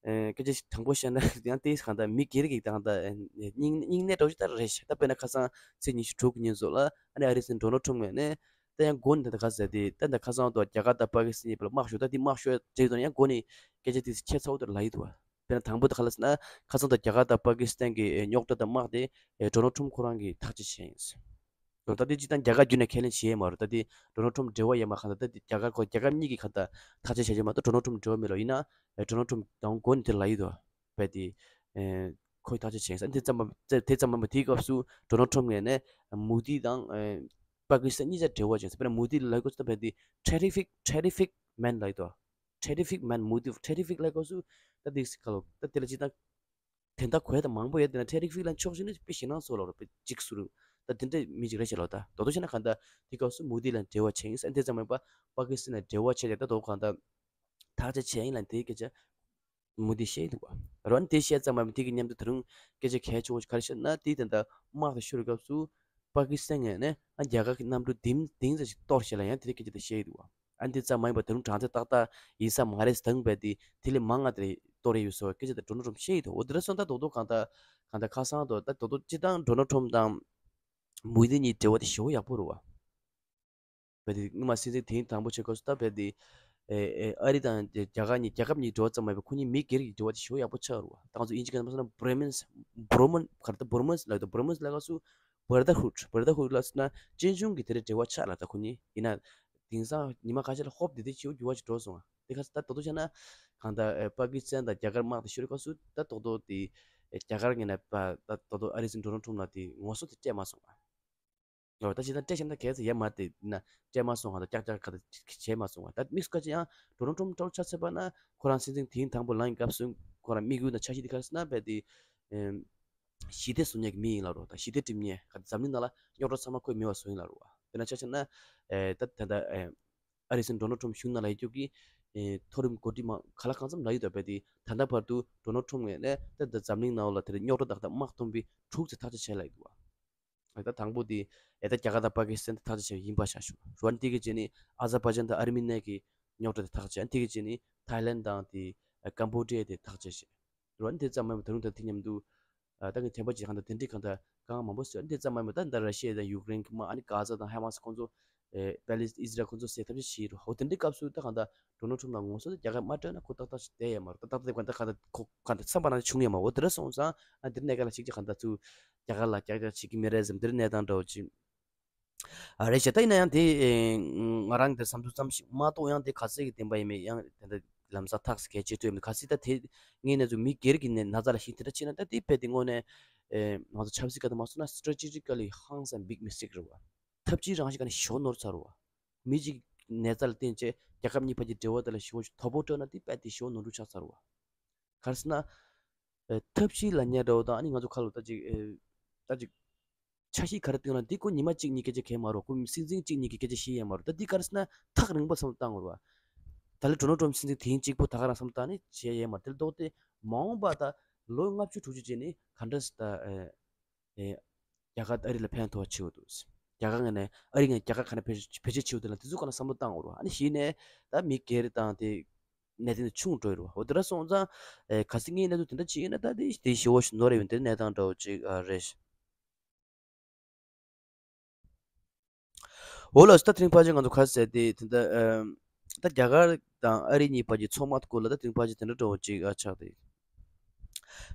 ཨེ་སྐད་ཆ་ཞིག་དྲང་པོ་བཤད་ན་ཡང་དེ་གང་ལྟར་མི་སྒེར་གྱི་ད་གང་ལྟར་ཨེ་སྙིང་སྙིང་ནད་འདྲ་བོ་ཞིག་ད་རེད་ཤག་ད་དཔེར་ན་ཁ་སང་ཚེས་ཉི་ཤུ་དྲུག་གི་ཉིན་སོགས་ལ་ཨ་ནི་ཨ་རིའི་སྲིད་འཛིན་ཌོ་ནལ་ཊམ་ངོས་ནས་ ད་ཡང་འགོ་ནས་ད་ལྟ་ག་ཟེར་དེ་ད་ད་ཁ་སང་དུ་རྒྱ་གར་དང་པ་ཀི་སི་ཐན་གཉིས་བར་ལ་དམག་ཤོར། ད་དེ་དམག་ཤོར་འདྲ་དང་ཡང་འགོ་ནས་སྐད་ཆ་དེ་ཁྱད་མཚར་པོ་དེ་ལབ་ཡི་འདུག་བ། དཔེར་ན་དང་པོ་དེ་ག་ལ་ཟེར་ན་ཁ་སང་དུ་རྒྱ་གར་དང་པ་ཀི་སི་ཐན་གྱི་རྙོག་དྲ་དང་དམག་དེ་ཌོ་ནལ་ཊམ་ཁོ་རང་གིས་ཐག་གཅོད་བྱས་ཡིན། ད་ལྟ་དེ་སྤྱིར་བཏང་རྒྱ་གར་བརྒྱུད་ནས་ཁས་ལེན་བྱས་མ་རེད། ད་དེ་ཌོ་ནལ་ཊམ་འབྲེལ་བ་ཡོད་མ་གང་ལྟར་ད་དེ་རྒྱ་གར་ཁོ་རྒྱལ་ཁབ་གཉིས་ཀྱིས་གང་ལྟར་ཐག་གཅོད་བྱས་ཡོད་མ་གཏོགས་ཌོ་ནལ་ཊམ་འབྲེལ་བ་མེད་ལ། ཡིན་ན་ཌོ་ནལ་ཊམ་དང་འགོ་ནས་དེ་ལབ་ཡི་འདུག་བ། དཔེ་དེ་ཁོས་ཐག་གཅོད་བྱས་ཡིན་ས་དེ་ཙམ་པ་དེ་ཙམ་མ་ཡིན་པ་དེའི་སྐབས་སུ་ཌོ་ནལ་ཊམ་ངོས་ནས་མོ་དི་དང་པ་ཀི་སི་ཐན་གཉིས་ཆ་འབྲེལ་བ་བྱས་ཡིན་ས། དཔེར་ན་མོ་དི་ལབ་དགོས་ས་ད་དཔེ་དེ་ཊེ་རི་ཕིག་ཊེ་རི་ཕིག་མེན་ལབ་ཡི་འདུག་བ། ཊེ་རི་ཕིག་མེན་མོ་དི་ཊེ་རི་ཕིག་ལབ་དགོས་སུ་ད་དེ་སི་ཁ་ལོ་ད་དེ་ལ་ཅི་ད། དེ་འདྲ་གོ་ཡ་ད་མང་པོ་ཡོད། དེ་ན་ཊེ་རི་ཕིག་ལ་ཕྱོགས་ཞིག་ནས་དཔེ་ཞེད་སྣང་ཚོར་ལ་རོ་དཔེ་གཅིག་སུ་རུ་ད་དེ་འདྲ་མི་གཅིག་རེད་ཤག་ལོ། ད་དོ་དོ་བྱས་ན་གང་ལྟར་དེ་སྐབས་སུ་མོ་དི་ལ་འབྲེལ་བ་བྱས་ཡིན་ས། དེ་ཙམ་མིན་པ་པ་ཀི་སི་ཐན་ལ་འབྲེལ་བ་བྱས་ཡ་ད་དོ་གང་ལྟར་ཐག་གཅོད་བྱས་ཡིན་ལ་དེའི་སྐད་ཆ་མོ་དི་བཤད་འདུག་བ། རོ་ཨ་ནི་དེ་བཤད་ཙམ་མ་མིན་དེ་གི་མཉམ་དུ་ད་རུང་སྐད་ཆ་གལ་ཆེ་བོ་ག་རེ་བཤད་ན་དེ་ད་ལྟ་དམག་དེ་ཤོར་བའི་སྐབས་སུ་པ་ཀི་སི་ཐན་ངོས་ནས་ཨ་རྒྱ་གར་གྱི་གནམ་གྲུ་ལྡེམ་ལྡེམ་ཙམ་ཞིག་གཏོར་བྱས་ལ་ཡང་དེ་རིང་སྐད་ཆ་དེ་བཤད་འདུག་བ། ཨ་འདི་ཙམ་མ་ཡིན་པ་ད་རུང་གྲངས་ཚད་ཏག་ཏག་ཡིན་ས་མ་རེད་ཟེར་དང་པས་དེ་དེ་ལས་མང་ང་དེ་རེད་གཏོར་རེ་ཡོད་སོ་སྐད་ཆ་དེ་ཌོ་ནལ་ཊམ་བཤད་ཡི་འདུག་འོ་དེ་འདྲ་སོང་ད་རྡོག་རྡོག་གང་ལྟར་གང་ལྟར་ཁ་སང་དུ་ད་རྡོག་རྡོག་སྤྱིར་བཏང་ཌོ་ནལ་ཊམ་དང་མོ་དི་གཉིས་འབྲེལ་བ་དེ་ཞེ་པོ་ཡག་པོ་རེད་བ། བས་དེ་སྔོན་མ་སྲིད་འཛིན་དེ་རིང་དང་པོ་བྱེད་སྐབས་སུ་ད་བས་དེ་ཨེ་ཨེ་ཨ་རི་དང་རྒྱ་གར་གཉིས་རྒྱལ་ཁབ་གཉིས་འབྲེལ་བ་ཙམ་མ་ཡིན་པར་ཁོ་གཉིས་མི་སྒེར་གྱི་འབྲེལ་བ་དེ་ཞེ་པོ་ཡག་པོ་ཆགས་རེད་བ། ད་ང་ཚོ་དབྱིན་ཇི་སྐད་ནང་མ་སོང་ན་བྷོ་རོ་མན་སི་བྷོ་རོ་མན་སི་ལབ་ད་བྷོ་རོ་མན་སི་ལབ་ད་བྷོ་རོ་མན་སི་ལབ་ཀ་སུ་བྷ་ར་དར་ཧུད་བྷ་ར་དར་ཧུད་ལ་སོང་ན་གཅེན་གཅུང་གི་དེ་འདྲའི་འབྲེལ་བ་ཆགས་ལ་ད་ཁོ་གཉིས་ཡིན་ན། དེང་སང་ཉི་མ་ཁ་ཤས་ལ་ཧོབ་དེ་དེ་ཆེའུ་འགྱུར་བ་ཞིག་འགྲོ་སོང་ང་། དེ་ཁ་ས་ད་དོ་དོ་བྱས་ན་གང་ལྟར་ཨེ་པ་ཀི་སི་ཐན་དང་རྒྱ་གར་དམག་དེ་ཤོར་སྐབས་སུ་ད་དོ་དོ་དེ་ཨེ་རྒྱ་གར་ངོས་ནས་པ་ད་དོ་དོ་ཨ་རིའི་སྲིད་འཛིན་ཌོ་ནལ་ཊམ་ལ་དེ་ངོ་སོ་དེ་སྤྲད་མ་སོང་ང་། འོ་ད་ཅི་ད་སྤྲད་བཞག་ན་གལ་ཚེ་ཡ་མ་དེ་ན་སྤྲད་མ་སོང་ང་ད་ཀྱག་ཀྱག་ག་ད་བྱས་མ་སོང་ང་། ད་དམིགས་སུ་བཀར་ཅི་ཡང་ཌོ་ནལ་ཊམ་ཐོག་ཆ་ཚད་པ་ན་ཁོ་རང་སྲིད་འཛིན་དེ་རིང་དང་པོ་ལངས་ཡི་སྐབས་སུ་ཁོ་རང་དམིགས་ཡུལ་དང་འཆར་གཞི་དེ་ག་རེ་ཟེར་ན་བས་དེ་ཨེམ། ཞི་བདེ་བཟོ་མཁན་གྱི་མི་ཡིན་ལབ་རོ། ད་ཞི་བདེ་སྒྲིམ་མཁན་ག་འཛམ་གླིང་ནང་ལ་རྙོག་དྲ་ཚང་མ་ཁོས་མེད་པ་བཟོ་ཡིན་ལབ་རོ། དེ་ན་ཆ་བཞག་ན་ཨེ་ད་ད་ད་ཨེ་ཨ་རིའི་སྲིད་འཛིན་ཌོ་ནལ་ཊམ་གཞུང་ནང་ལ་ཡོད་རྒྱུ་གི་ཨེ་མཐོ་རིམ་འགོ་ཁྲིད་མང་ག་ལ་གང་འཚམ་ལབ་ཡོད་ད་བས་དེ་ད་ལྟ་བར་དུ་ཌོ་ནལ་ཊམ་ངོས་ནས་ད་ད་འཛམ་གླིང་ནང་ལ་དེ་རིང་རྙོག་དྲ་དག་ད་དམག་འཐེན་པའི་དྲུག་ཙམ་ཐག་གཅོད་བྱས་ལབ་ཡོད་པ། ད་དང་པོ་དེ་ཨེ་ད་རྒྱ་གར་དང་པ་ཀི་སི་ཐན་དེ་ཐག་གཅོད་བྱས་ཡིན་པ་ཆ་བཞག་རོ། ཨ་ནི་དེ་གི་རྗེས་ནི་ཨ་ཛར་བྷ་ཇན་དང་ཨར་མི་ནི་ཡ་གི་རྙོག་དྲ་དེ་ཐག་གཅོད། ཨ་ནི་དེ་གི་རྗེས་ནི་ཐའི་ལན་དང་དེ་ཀམ་བྷོ་ཌི་ཡ་དེ་ཐག་གཅོད་བྱས་རོ། ཨ་ནི་དེ་ཙམ་མ་ཡིན་པར་ད་རུང་ད་དེ་མཉམ་དུ་ཨ་ད་གི་ཐེམ་པ་ཅིག་གང་ལྟར་དེ་འདྲའི་གང་ལྟར་གང་མང་པོ་བཟོས། ཨ་ནི་དེ་ཙམ་མ་ཡིན་པར་ད་ད་ར་ཤི་ཡ་དང་ཡུཀ་རེན་གི་དམག་ཨ་ནི་གྷ་ཛ་དང་ཧ་མ་སི་ཁོང་ཚོ་ཨེ་པེ་ལི་ཨི་ཟི་རལ་ཁོང་ཚོ་བསད་ཐབས་ཤེས་བྱས་རོ། འོ་དེ་འདྲའི་སྐབས་སུ་ད་གང་ལྟར་ཌོ་ནལ་ཊམ་ལ་ངོ་སོ་ད་རྒྱ་གར་མ་སྤྲད་ན་ཁོ་ཏག་ཏག་ཞིག་བསྡད་ཡོད་མ་རེད། ད་ཏག་ཏག་དེ་གང་ལྟར་གང་ལྟར་ཁོ་གང་ལྟར་བསམ་པ་ནང་བྱུང་ཡོད་མ་རེད། འོ་དེ་འདྲ་སོང་ཙང་ཨ་འདིར་གནས་ཀ་ལ་ཞིག་ཅིག་གང་ལྟར་ཚུར་རྒྱ་གར་ལ་རྒྱག་རྒྱག་བྱེད་ཀྱི་མེད་རེད་ཟེར་འདིར་གནས་སྟངས་འདྲ་བོ་ཅིག་ཨ་རེད་ཤག་ད་ཡིན་ན་ཡང་དེ་ཨེ་ང་རང་གི་དེ་བསམ་ཚུལ་ཙམ་ཞིག་མ་གཏོགས་ཡང་དེ་ག་ཚད་ཀྱི་བདེན་པ་ཡིན་མིན་ཡང་དེ་འདྲ་ལམ་སང་ཐག་ཟེར་གལ་ཆེ་ཐུབ་ཡོད་མེད་ག་ཚད་ད་དེ་ངས་ནས་ཚུར་མི་སྒེར་གྱི་ནས་ན་ཚ་ལ་ཤིང་དེ་འདྲ་ཕྱིན་ན་ད་དེ་དཔེ་དེ་དངོས་གནས་ཨེ་ང་ཚོ་ཆབ་སྲིད་ཀ་དེ་མ་སོང་ན་strategically ཧང་སང་big mistake རེད་བ། ཐབས་ཇུས་རང་བཞིན་ག་ནས་ཞོ་ནོར་ཚར་བ། མི་གཅིག་ནད་རྩ་ལ་བརྟེན་བྱས་རྒྱལ་ཁབ་གཉིས་བར་གྱི་འབྲེལ་བ་དེ་ལ་ཞོ་དོ་ཕོག་སྤྲོད་ན་དེ་དཔེ་དེ་ཞོ་ནོར་འཁྲུལ་ཆགས་ཚར་བ། ག་རེ་ཟེར་ན། ཨེ་ཐབས་ཤེས་ལ་ཉེ་འདྲ་བོ་དང་ཨ་ནི་ང་ཚོ་ཁ་ལོ་ད་ཅིག་ཨེ་ད་ཅིག་འཆར་གཞི་ག་རེ་བཏིང་ན་འདི་ཁོ་ཉི་མ་གཅིག་གཉིས་སྐད་ཆ་གལ་མ་རོ། ཁོ་སྲིད་འཛིན་གཅིག་གཉིས་ཀྱི་སྐད་ཆ་ཤེས་ཡ་མ་རོ། ད་འདི་ག་རེ་ཟེར་ན་ཐག་རིང་པོ་བསམ་བློ་བཏང་དགོས་རེད་བ། ད་ལོ་ཌོ་ནལ་ཊམ་སྲིད་འཛིན་དེ་རིང་གཅིག་པོ་ད་ག་རང་བསམ་བློ་བཏང་ནས་བྱས་ཡ་མ་རེད། དེ་ལ་ལྡོག་སྟེ་མ་འོངས་པ་ད་ལོ་ལྔ་བཅུ་དྲུག་ཅུ་རྗེས་ནས་ག་འདྲ་ཟེར་ད་ཨེ་ཨེ་རྒྱ་གར་ཨ་རི་ལ་ཕན་ཐོགས་ཆེ་བོ་འདུག་རྒྱ་གར་ངོས་ནས་ཨ་རི་ངོས་རྒྱ་གར་ག་ནས་བེད་བེད་སྤྱོད་ཆེ་བོ་དེ་ལ་དེ་ཚོ་ག་ན་བསམ་བློ་བཏང་དགོས་རེད་བ། ཨ་ནི་གཞི་ནས་ད་མི་སྒེར་དང་དེ་གནད་དོན་དེ་ཆུང་འགྲོ་ཡི་རེད་བ། འོ་དེ་འདྲ་སོང་ཙང་ཨེ་གལ་སྲིད་ངའི་གནས་ཚུལ་དེ་འདྲ་ཅིག་ཡིན་ན་ད་དེ་དེ་ཞེ་བོ་ཞིག་ནོར་རེ་ཡོད་དེ་གནས་སྟངས་འདྲ་བོ་ཅིག་ཨ་རེད། འོ་ལགས་སོ། ད་དེ་རིང་ཕལ་ཆེར་ང་ཚོ་ག་རེ་ཟེར་དེ་དེ་འདྲ་ཨམ་ད་རྒྱ་གར་དང་ཨ་རི་གཉིས་བར་གྱི་ཚོང་དམག་སྐོར་ལ་ད་དེ་རིང་ཕལ་ཆེར་དེ་འདྲ་འདྲ་བོ་ཅིག་ཨ་ཆགས་ཏེ།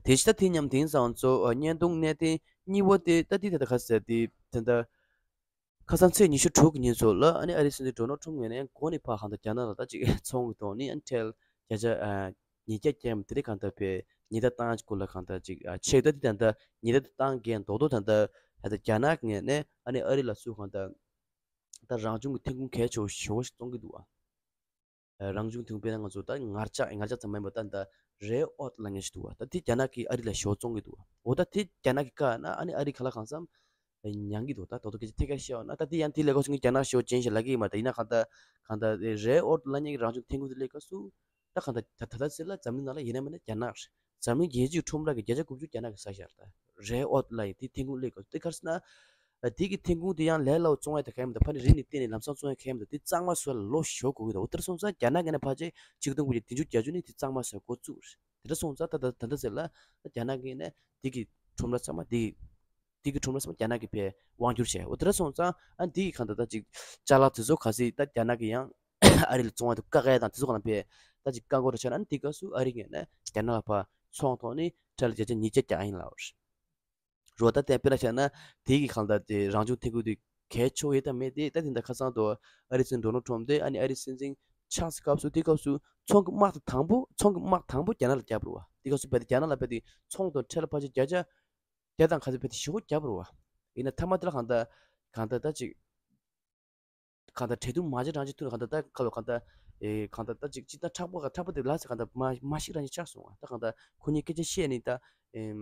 དེ་ཕྱི་ད་དེ་མཉམ་དེང་སང་ཚོ་ཨ་བརྙན་ཐུང་གནད་དོན་གཉིས་པོ་དེ་ད་དེ་ད་ད་ག་རེ་ཟེར་དེ་དེ་འདྲ་ཁ་སང་ཚེས་ཉི་ཤུ་དྲུག་གི་ཉིན་ཚོ་ལ་ཨ་ནི་ཨ་རིའི་སྲིད་འཛིན་ཌོ་ནལ་ཊམ་ངོས་ནས་གོང་ནས་ཕར་གང་ལྟར་རྒྱ་ནག་ལ་ད་ཅིག་ཚོང་གི་ཐོག་ནས་ཨ་ནི་ཁྲལ་བརྒྱ་ཆ་ཨ་ཉིས་བརྒྱ་བརྒྱབ་དེ་རིང་གང་ལྟར་བས་ཉེས་དག་བཏང་སྐོར་ལ་གང་ལྟར་ཅིག་ཨ་ཆེ་ད་དེ་ད་ལྟ་ཉེས་དག་དེ་བཏང་མཁན་རྡོག་རྡོག་ད་ལྟ་ད་ལྟ་རྒྱ་ནག་ངོས་ནས་ཨ་ནི་ཨ་རི་ལ་སུ་གང་ལྟར་ད་རང་བྱུང་གི་ཐོན་ཁུངས་གལ་ཆེ་བོ་ཞེ་བོ་ཞིག་བཙོང་གི་འདུག་ཨ། རང་བྱུང་ཐོན་ཁུངས་དཔེར་ན་ང་ཚོ་ད་ངར་ལྕགས་ངར་ལྕགས་ཙམ་མ་ཡིན་པ་ད་ད་རེར་ཨར་ཐི་ལབ་མཁན་ཞིག་འདུག་བ། ད་དེ་རྒྱ་ནག་གིས་ཨ་རི་ལ་ཞེ་བོ་བཙོང་གི་འདུག་བ། འོ་ད་དེ་རྒྱ་ནག་གིས་བཀག་ན་ཨ་ནི་ཨ་རི་ག་ལ་གང་འཚམ་མྱང་གི་འདུག་ད་ད་དུང་སྐད་ཆ་ཐད་ཀར་བཤད་ཡོང་ན་ད་དེ་ཡང་དེ་ལས་ཀ་སོང་གི་རྒྱ་ནག་ཞེ་བོ་ཅན་ཞིག་ལབ་ཀྱི་ཡོད་མ་རེད། ད་ཡིན་ན་གང་ལྟར་གང་ལྟར་རེར་ཨར་ཐི་ལབ་མཁན་གྱི་རང་བྱུང་ཐོན་ཁུངས་དེ་ལས་ཀ་སུ་ད་གང་ལྟར་ད་ད་ད་ཟེར་ལ་འཛམ་གླིང་ནང་ལ་ཡིན་ན་མིན་ན་རྒྱ་ནག་རེད། འཛམ་གླིང་རྒྱལ་སྤྱིའི་ཁྲོམ་ར་གི་བརྒྱ་ཆ་དགུ་བཅུ་རྒྱ་ནག་གིས་ཟ་བཞག་རེད། ད་རེར་ཨར་ཐི་ལབ་ཡིན་དེ་ཐོན་ཁུངས་ལས་ཀ་དེ་ག་རེ་ཟེར་ན། དེ་གི་ཐོན་ཁུངས་དེ་ཡང་ལས་སླ་བོ་བཙོང་ཡ་དེ་ག་ཡིན་མི་འདུག་ཕ་ནི་རི་ནས་བཏོན་ནས་ལམ་སང་བཙོང་ཡ་ག་ཡིན་མི་འདུག་དེ་གཙང་མ་བཟོ་ཡ་ལ་ལོ་ཞེ་པོ་འགོར་གི་འདུག་འོ་དེར་སོང་ཙང་རྒྱ་ནག་གི་ནས་ཕལ་ཆེར་ཆིག་སྟོང་དགུ་བརྒྱ་བདུན་ཅུ་གྱ་བཅུ་ནས་དེ་གཙང་མ་བཟོ་ཡ་འགོ་བཙུགས་རེད། དེ་འདྲ་སོང་ཙང་ད་ད་ད་ལྟ་ཟེར་ལ་རྒྱ་ནག་གི་ནས་དེ་གི་ཁྲོམ་ར་ཚང་མ་དེ་གི་ དེ་གི་ཁྲོམ་ར་ཚང་མ་རྒྱ་ནག་གིས་ཕར་དབང་བསྒྱུར་བྱས། འོ་དེ་འདྲ་སོང་ཙང་ཨ་ནི་དེ་གི་གང་ལྟར་ད་ཅིག་ཅ་ལག་དེ་ཚོ་ག་ཚོད་ད་རྒྱ་ནག་གིས་ཡང་ཨ་རི་ལ་བཙོང་བ་དེ་བཀག་ཡ་དང་དེ་ཚོ་གང་ལ་ཕར་ད་ཅིག་བཀག་འགོག་རེ་བྱས་ན། ཨ་ནི་དེ་སྐབས་སུ་ཨ་རི་ངོས་ནས་རྒྱ་ནག་ལ་ཕར་ཚོང་ཐོག་ནས་ཊེ་རིཕ་བརྒྱ་ཆ་ཉིས་བརྒྱ་རྒྱག་ཡིན་ལབ་པ་རེད། རོ་ད་དེ་དཔེར་ན་བཞག་ན་དེ་གི་གང་ལྟར་དེ་རང་བྱུང་ཐོན་ཁུངས་དེ་གལ་ཆེ་བོ་ཡོད་དམ་མེད་དེ་ད་དེ་འདྲ་ཁ་སང་དུ་ཨ་རི་སྲིད་འཛིན་ཌོ་ནལ་ཊམ་དེ་ཨ་ནི་ཨ་རི་སྲིད་འཛིན་ཆགས་སའི་སྐབས་སུ་དེ་སྐབས་སུ་ཚོང་གི་དམག་དེ་དང་པོ་ཚོང་གི་དམག་དང་པོ་རྒྱ་ནག་ལ་བརྒྱབ་རེད་བ། དེ་སྐབས་སུ་བས་ཏེ་རྒྱ་ནག་ལ་བས་ཏེ་ཚོང་དང་ཊེ་རིཕ་ཕལ་ཆེར་བརྒྱ་ཆ་བརྒྱ་དང་ག་ཚོད་བས་ཏེ་ཞེ་པོ་བརྒྱབ་རེད་བ། ཡིན་ན་མཐའ་མ་དེ་ལ་གང་ལྟར་གང་ལྟར་ད་ཅིག་གང་ལྟར་འབྲེལ་གཏུག་མ་བྱས་རང་བྱས་ཐུག་ན་གང་ལྟར་ད་ཁ་ལོ་གང་ལྟར་ཨེ་གང་ལྟར་ད་ཅིག་ཅིག་ད་མཁྲེགས་པོ་ག་མཁྲེགས་པོ་དེ་ལ་ཟེར་གང་ལྟར་མ་མ་ཤིག་རང་བྱས་ཆགས་སོང་བ། ད་གང་ལྟར་ཁོ་གཉིས་སྐད་ཆ་བཤད་ནས་ད་ཨེམ་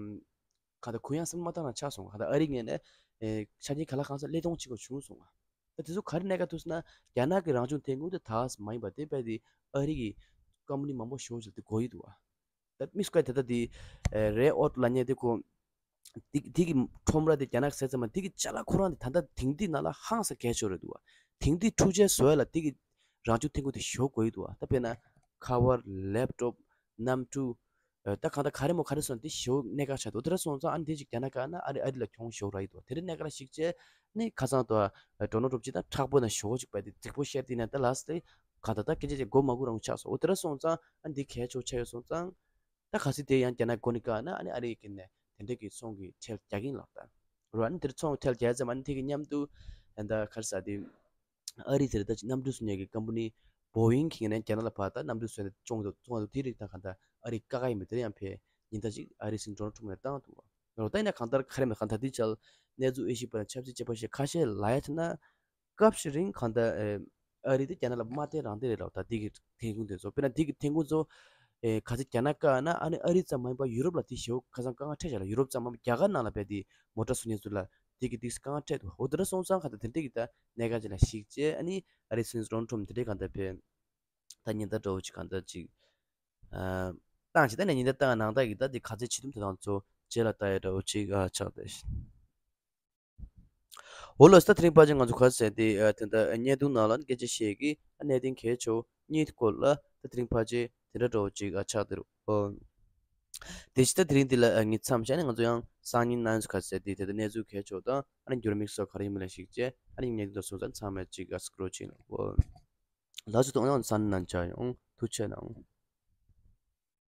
གང་ལྟར་གུ་ཡངས་སེམས་མ་བཏང་རང་ཆགས་སོང་བ། གང་ལྟར་ཨ་རི་ངོས་ནས་ཨེ་ཆ་རྐྱེན་ག་ལ་གང་ས་སླད་གཏོང་བྱེད་དགོས་བྱུང་སོང་བ། ད་དེ་ཚོ་ག་རེ་གནད་འགག་ཐུག་སོང་ན་རྒྱ་ནག་གི་རང་བྱུང་ཐོན་ཁུངས་དེ་ད་མ་ཡིན་པ་དེ་བས་ཏེ་ཨ་རི་གི་ཀམ་པ་ནི་མང་པོ་ཞེ་པོ་ཅིག་དེ་དགོས་ཀྱི་འདུག་བ། ད་མི་སྐད་དེ་ད་དེ་རེ་ཨོཊ་ལབ་མཁན་དེ་ཁོ་དེ་དེ་གི་ཁྲོམ་ར་དེ་རྒྱ་ནག་ཟེར་ཙམ་མ་དེ་གི་ཅ་ལག་ཁོ་རང་དེ་ད་ལྟ་དེང་དུས་ནང་ལ་ཧང་སང་གལ་ཆེ་རེད་འདུག་བ། དེང་དུས་འཕྲུལ་ཆས་བཟོ་ཡ་ལ་དེ་གི་རང་བྱུང་ཐོན་ཁུངས་དེ་ཞེ་པོ་དགོས་ཀྱི་འདུག་བ། ད་དཔེར་ན་ཁ་པར་ལེབ་ཊོབ་གནམ་གྲུ་ཨ་ད་གང་ལྟར་ག་རེ་མོ་ག་རེ་སོང་དེ་ཞེ་པོ་གནད་འགག་ཆགས་འདུག་དེ་འདྲ་སོང་ཙང་ཨ་ནི་དེ་ཅིག་རྒྱ་ནག་བཀག་ན་ཨ་རི་ཨ་རི་ལ་གྱོང་ཞེ་པོ་རག་གི་འདུག་དེ་འདྲའི་གནད་འགག་ལ་གཞིགས་བྱས་ནས་ཁ་སང་དུ་ཌོ་ནལ་ཊམ་ཅིག་དང་མཁྲེགས་པོ་ན་ཞེ་པོ་ཅིག་བས་ཏེ་རྫིག་པོ་བཤད་དེ་ནས་ད་ལ་སི་ཏེ་གང་ལྟར་ད་སྐད་ཆ་ཅིག་མགོ་མ་སྒུར་རང་ཆགས་སོང་། འོ་དེ་འདྲ་སོང་ཙང་ཨ་ནི་དེ་གལ་ཆེ་ཆགས་ཡོད་སོང་ཙང་ད་གལ་སྲིད་དེ་ཡང་རྒྱ་ནག་མགོ་ནས་བཀག་ན་ཨ་ནི་ཨ་རི་གི་ནས་དེ་འདྲ་གི་ཚོང་གི་ཁྲལ་རྒྱག་གིན་ལགས། ད་རོ་ཨ་ནི་དེར་ཚོང་ཁྲལ་རྒྱག་ཙམ་ཨ་ནི་དེ་གི་མཉམ་དུ་ཨ་ད་ག་རེ་ཟ་དེ། ཨ་རི་དེར་ད་ཅིག་གནམ་གྲུ་བཟོ་མཁན་གྱི་ཀམ་པ་ནི་བོ་ཡིང་གི་ངོས་ནས་རྒྱ་ནག་ལ་ཕར་ད་གནམ་གྲུ་བཟོས་ནས་བཙོང་འདུག་བཙོང་འདུག་དེ་རིགས་དང་གང་ལྟར་ཨ་རི་བཀག་ག་ཡིན་པ་དེར་ཡང་ཕར་ཉིན་ལྟར་ཅིག་ཨ་རི་སྲིད་འཛིན་ཌོ་ནལ་ཊམ་ནས་བཏང་འདུག་བ། ད་ཡིན་ན་གང་ལྟར་ག་རེ་མེད་གང་ལྟར་དེ་ཅལ་གནས་ཚུལ་དབྱེ་ཞིབ་པ་དང་ཆབ་སྲིད་དཔྱད་པ་ཞིག་ཁ་ཤས་ལ་ཡ་ཐ་ན་སྐབས་ཤིག་རིང་གང་ལྟར་ཨ་རི་དེ་རྒྱ་ནག་ལ་མ་བརྟེན་རང་བརྟེན་རེད་ལབ། ད་དེ་གི་ཐོན་ཁུངས་དེ་ཚོ་དཔེར་ན་དེ་གི་ཐོན་ཁུངས་ཚོ་ཨེ་ག་ཚོད་རྒྱ་ནག་བཀག་ན་ཨ་ནི་ཨ་རི་ཙམ་མ་ཡིན་པར་ཡུ་རོབ་ལ་དེ་ཞེ་པོ་ཁ་སང་དཀའ་ངལ་འཕྲད་བཞག་ལ། ཡུ་རོབ་ཙམ་མ་ཡིན་པར་རྒྱ་གར་ནང་ལ་བས་དེ་མོ་ཊ་བཟོ་མཁན་ཚོ་ལ་དེ་གི་དེ་དཀའ་ངལ་འཕྲད་འདུག་འོ་དེ་འདྲ་སོང་ཙང་གང་ལྟར་དེ་འདྲ་གི་ད་གནད་འགག་ཅིག་ལ་གཞིགས་བྱས་ཨ་ནི་ཨ་རི་སྲིད་འཛིན་ཌོ་ནལ་ཊམ་དེ་འདྲའི་གང་ལྟར་ཕར་ད་ཉིན་ལྟར་འདྲ་བོ་ཅིག་གང་ལྟར་ཅིག་ཨ་བཏང་བྱས་ད་ནས་ཉིན་ལྟར་བཏང་ནང་ལྟར་གི་ད་དེ་ག་ཚོད་བྱེད་ཐུབ་དེ་དང་ཚོ་རྗེས་ལ་ལྟ་ཡ་འདྲ་བོ་ཅིག་ཨ་ཆགས་བསྡད། འོ་ལགས་སོ། ད་དེ་རིང་ཕལ་ཆེར་ང་ཚོ་ག་ཟེར་དེ་ཨ་དེ་འདྲ་བརྙན་ཐུང་ནང་ལ་སྐད་ཆ་བཤད་ཀྱི་ཨ་གནད་དོན་གལ་ཆེ་བོ་གཉིས་སྐོར་ལ་ད་དེ་རིང་ཕལ་ཆེར་དེ་འདྲ་འདྲ་བོ་ཅིག་ཨ་ཆགས་བསྡད་རེད། ཨོ། དེ་བཞིན་ད་དེ་རིང་འདི་ལ་ཨ་ངས་མཚམས་བཞག་ནས་ང་ཚོ་ཡང་སང་ཉིན་ནང་ཚོ་ག་ཟེར་དེ་དེ་ལྟར་གནས་ཚུལ་གལ་ཆེ་བོ་དང་ཨ་ནི་འགྱུར་མིག་སོགས་ག་རེ་ཡིན་མིན་ལ་གཞིགས་བྱས་ཨ་ནི་ངས་འདི་འདྲ་སོང་ཙང་ཚང་མས་ཅིག་ཨ་སྐྲོད་བྱེད་ཡིན། ཨོ། ལགས་སོ། ད་ཡང་སང་ཉིན་ནང་མཇལ་ཡོང་། ཐུགས་རྗེ་གནང་།